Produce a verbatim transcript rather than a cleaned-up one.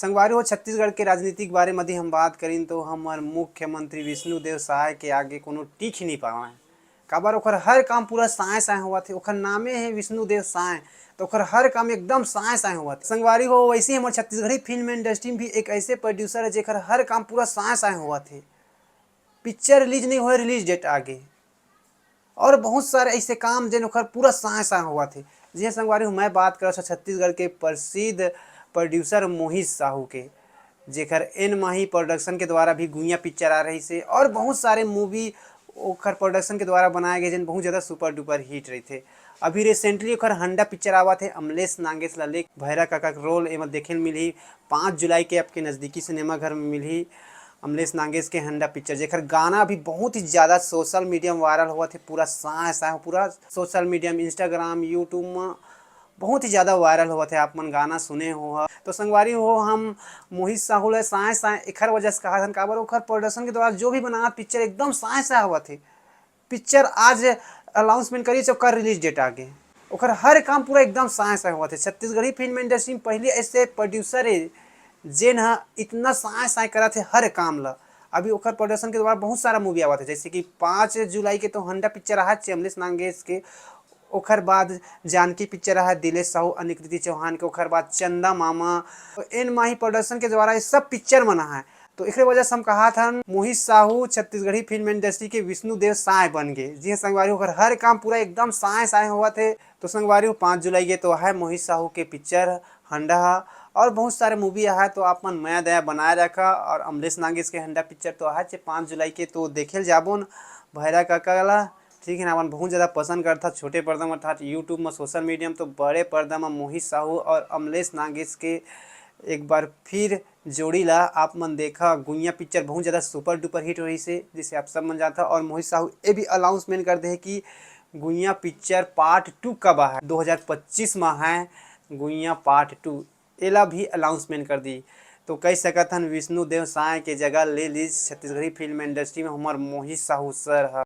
संगवारी हो, छत्तीसगढ़ के राजनीतिक बारे म यदि हम बात करिन, तो हमर मुख्यमंत्री विष्णुदेव साय के आगे कोनो टिक ही नहीं पावे। काबर, ओकर हर काम पूरा साय साय होवत हे। ओकर नामे हे विष्णुदेव साय, तो ओकर हर काम एकदम साय साय होवत हे। संगवारी हो, वैसे ही हमर छत्तीसगढ़ी फिल्म इंडस्ट्री में भी एक ऐसे प्रोड्यूसर है, जेकर हर काम पूरा साय साय होवत हे। पिक्चर रिलीज नहीं होए, रिलीज डेट आगे, और बहुत सारे ऐसे काम जेन ओकर पूरा साय साय होवत हे। जी हाँ संगवारी हो, मैं बात करत हूँ छत्तीसगढ़ के प्रसिद्ध प्रोड्यूसर मोहित साहू के, जेकर एन माही प्रोडक्शन के द्वारा भी गुइया पिक्चर आ रहिसे, और बहुत सारे मूवी ओकर प्रोडक्शन के द्वारा बनाए गए, जेन बहुत ज़्यादा सुपर डुपर हिट रहिथे। अभी रिसेंटली ओकर हंडा पिक्चर आवत हे, अमलेश नागेश ला लेके। भैरा काका के रोल एमा देखे ल मिलही। पाँच जुलाई के आपके नज़दीकी सिनेमा घर में मिलही अमलेश नागेश के हंडा पिक्चर, जेकर गाना भी बहुत ही ज़्यादा सोशल मीडिया में वायरल होवत हे। पूरा साय साय, पूरा सोशल मीडिया में, Instagram, YouTube में बहुत ही ज़्यादा वायरल होवत हे। आप मन गाना सुने हो ह। तो संगवारी हो, हम मोहित साहू ला साय साय एखर वजह से कहत हन, काबर ओखर प्रोडक्शन के द्वारा जो भी बनात पिक्चर एकदम साय साय होवत हे। पिक्चर आज अनाउंसमेंट करिस, ओकर रिलीज डेट आगे। ओकर हर काम पूरा एकदम साय साय होवत हे। छत्तीसगढ़ी फिल्म इंडस्ट्री में पहली ऐसे प्रोड्यूसर हे, जेन ह इतना साय साय करत हे हर काम ला। अभी ओकर प्रोडक्शन के द्वारा बहुत सारा मूवी आवत हे, जैसे कि पाँच जुलाई के तो हंडा पिक्चर आहत हे अमलेश नागेश के, ओकर बाद जानकी पिक्चर आहत दिलेश साहू, अनिकृति चौहान के, ओकर बाद चंदा मामा। तो एन माही प्रोडक्शन के द्वारा ये सब पिक्चर मन आहत। तो एकरे वजह से हम कहत हन, मोहित साहू छत्तीसगढ़ी फिल्म इंडस्ट्री के विष्णुदेव साय बन गे। जी हाँ संगवारी, ओकर हर काम पूरा एकदम साय साय होवत हे। तो संगवारी हो, पाँच जुलाई के तो आहय मोहित साहू के पिक्चर हंडा ह, और बहुत सारे मूवी आहय, तो आप मन मया दया बनाए रखा। और अमलेश नागेश के हंडा पिक्चर तो आहय पाँच जुलाई के, तो देखे ल जाबो न भैरा काका ला। ठीक है ना, अपन बहुत ज़्यादा पसंद करथा छोटे पर्दा में, अर्थात YouTube में, सोशल मीडिया में, तो बड़े पर्दा में मोहित साहू और अमलेश नागेश के एक बार फिर जोड़ी ला आप मन देखा। गुइया पिक्चर बहुत ज़्यादा सुपर डुपर हिट होइसे, जिसे आप सब मन जानथा। और मोहित साहू ये भी अनाउंसमेंट कर दे कि गुइया पिक्चर पार्ट टू कब आहय, दो हज़ार पच्चीस में आहय गुइया पार्ट टू, एला भी अनाउंसमेंट कर दी। तो कह सकत हन, विष्णुदेव साय के जगह ले लीस छत्तीसगढ़ी फिल्म इंडस्ट्री में हमर मोहित साहू सर ह।